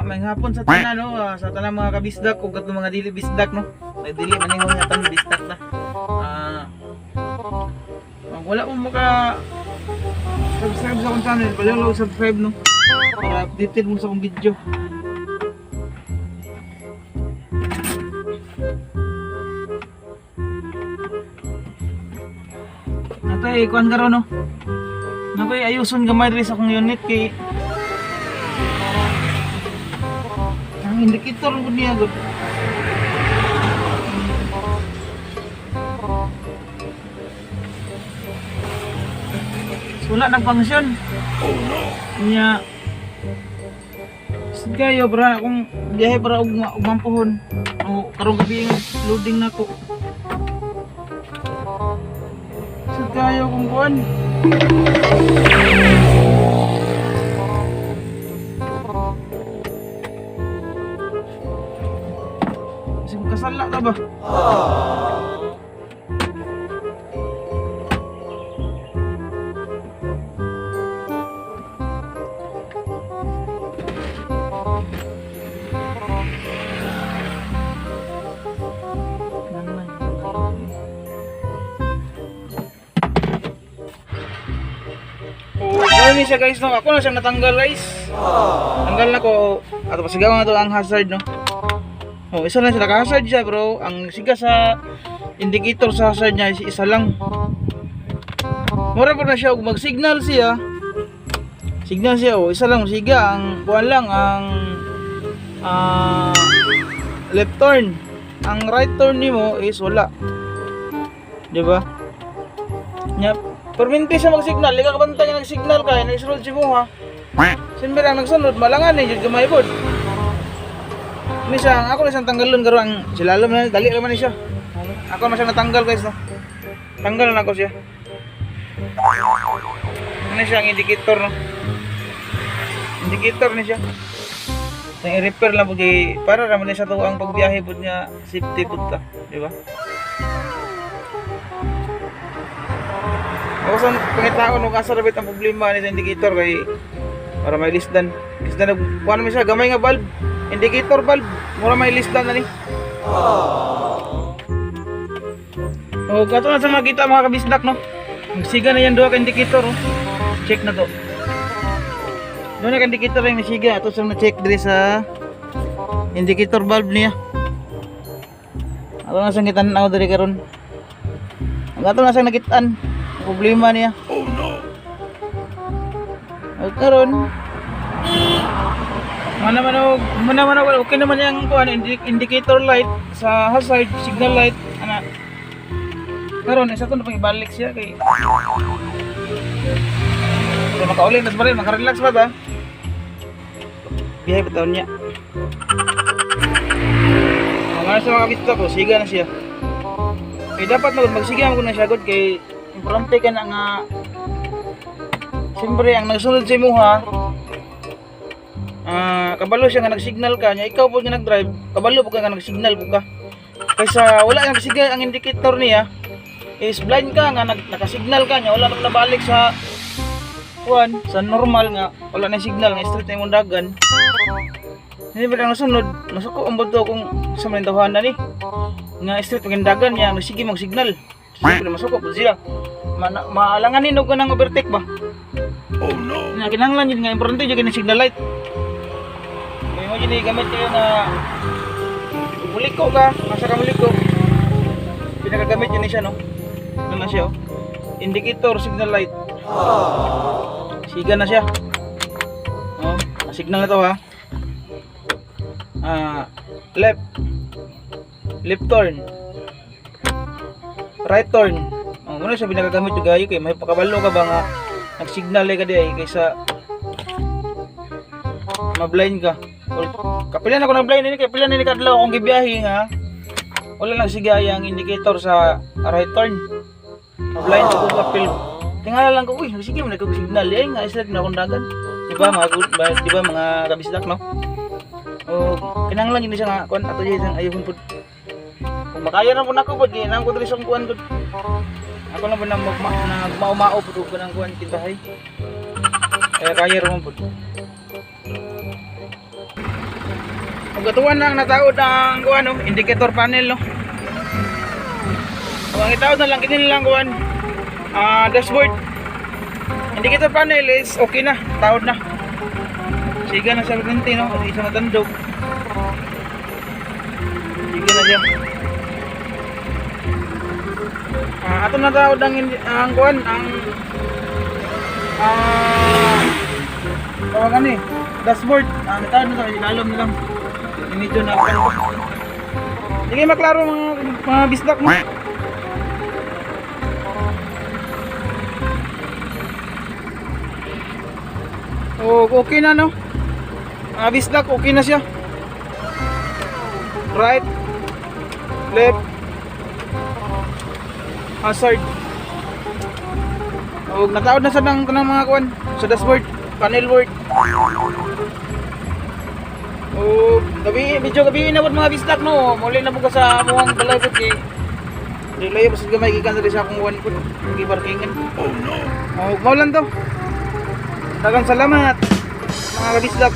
May hapon sa tanan, no, sa tanan mga kabisdak ug katong mga dili bisdak, no. May dili man ingon nga tanan bisdak na. Wala mo maka subscribe sa akong channel, paliw lang subscribe, no. Para updated mo sa akong video. Natay kuan karon, no. Nakoy ayuson gamay diri sa akong unit kay ang indicator ko niya gud. So, wala nag-function. Oh no. Nya Sad kayo bra akong biyahe para og mampuhon. O karong gabi nga loading na ko. Sad kayo kung kuan. Kasi kasala ka ba? Oh, ganun ni siya, guys, no. Ako na siyang natanggal, guys. Tanggal na ko. Ato pasigaw nga to ang hazard, no. Oh, isa lang siya naka-hazard siya, bro. Ang siga sa indicator sa hazard niya is isa lang. Mura po na siya og mag-signal siya. Signal siya, oh, isa lang siga ang kuan lang ang left turn. Ang right turn nimo is wala. Di ba? Nya, perminti siya mag-signal, ikaw kabantay nga nag-signal ka, na-isroll si mo ha. Siyempre ang nagsunod, malangan eh, jud gamay pod. Ni siya, ako na siyang tanggalon karon ang silalom na, dali naman ni siya. Ako na siyang natanggal, guys, no. Tanggal na ako siya. Ano siya ang indicator, no? Indicator ni siya. Nang i-repair lang po kay para raman ni siya to ang pagbiyahe pod nga safety pod ta, di ba? Ako sa pangitaon kung asa rabit ang problema ni sa indicator kay para may lisdan. Lisdan kuan man siya gamay nga bulb. Indicator bulb, mura may lisdan na ni. Oh, kato na sa makita mga kabisdak, no. Magsiga na yan duha ka indicator, oh. Check na to. Doon na ka indicator yung nasiga. Ato sa na-check diri sa indicator bulb niya. Ato na sa gitan-aw diri karon. Ang ato na sa nakitaan problema niya. Oh no. Ay karon. Mana man og okay naman yung kuan indicator light sa hazard signal light ana. Karon isa to na pang ibalik siya kay so makauli nas ba rin, makarelax ba ba? Biyahe ba taon niya? Ang mga sa mga kabito ko, siga na siya. Kay dapat na magsiga mo na siya god kay importante ka na nga siyempre ang nagsunod sa imuha kabalo siya nga nagsignal ka niya, ikaw po nga nagdrive, kabalo po ka nga nagsignal po ka kaysa wala nga nagsignal ang indicator niya is blind ka nga nakasignal ka niya wala na nabalik sa kuan sa normal nga wala na signal nga straight na imong dagan. Hindi ba lang nasunod nasuko ang buto kung sa malintawahan na ni nga straight ang dagan niya nagsige mag signal, siyempre masuko po siya. Maalanganin og kanang overtake ba. Oh no. Nga kinahanglan yun nga importante jud kini signal light. Kay mo jud gamit kayo nga muliko ka, asa ka muliko. Pinakagamit yun ni siya, no. Ano na siya, oh. Indicator signal light. Siga na siya. Oh, signal na to ha. Left. Left turn. Right turn. Oh, muna siya pinakagamit yung gayo kay may pakabalo ka ba nga nagsignal eh ka di ay kaysa mablind ka. Or, kapilan ako nag-blind ini kay pila ni kadlaw akong gibiyahe nga wala lang sigaya ang indicator sa right turn. Mablind ako kapil. Tingala lang ko, uy, sige mo nagkog signal eh nga islet na akong dagan. Di ba mga di ba mga kabisdak, no? O kinahanglan yun siya nga kuan ato jud ang ayuhon pud. Kung makaya na po nako pud ginang ko diri sa kuan pud. Ako na ba na nagmao-mao pud og kanang kuan tindahay. Kaya kaya ra man pud. Ug atuan na ang nataod ang kuan, no, indicator panel, no. Ug ang itaod na lang kini lang kuan, dashboard. Indicator panel is okay na, taod na. Siga na sa permente, no, di sa matandog. Siga na siya. Ato na taod ang kuan, ang tawagan ni dashboard. Nataod na sa ilalom na lang. Medyo na. Sige, maklaro mga bisdak mo. Oh, okay na, no? Mga bisdak, okay na siya. Right, left, hazard. Og nataod na sa nang kanang mga kuan sa dashboard, panel board. O gabi, medyo gabi na pod, mga bisdak, no. Muli na po ka sa amuang balay pod kay di layo pa sa gamay gikan sa akong kuan pod, gi parkingan. Oh no. O mao lang to. Daghang salamat, mga kabisdak.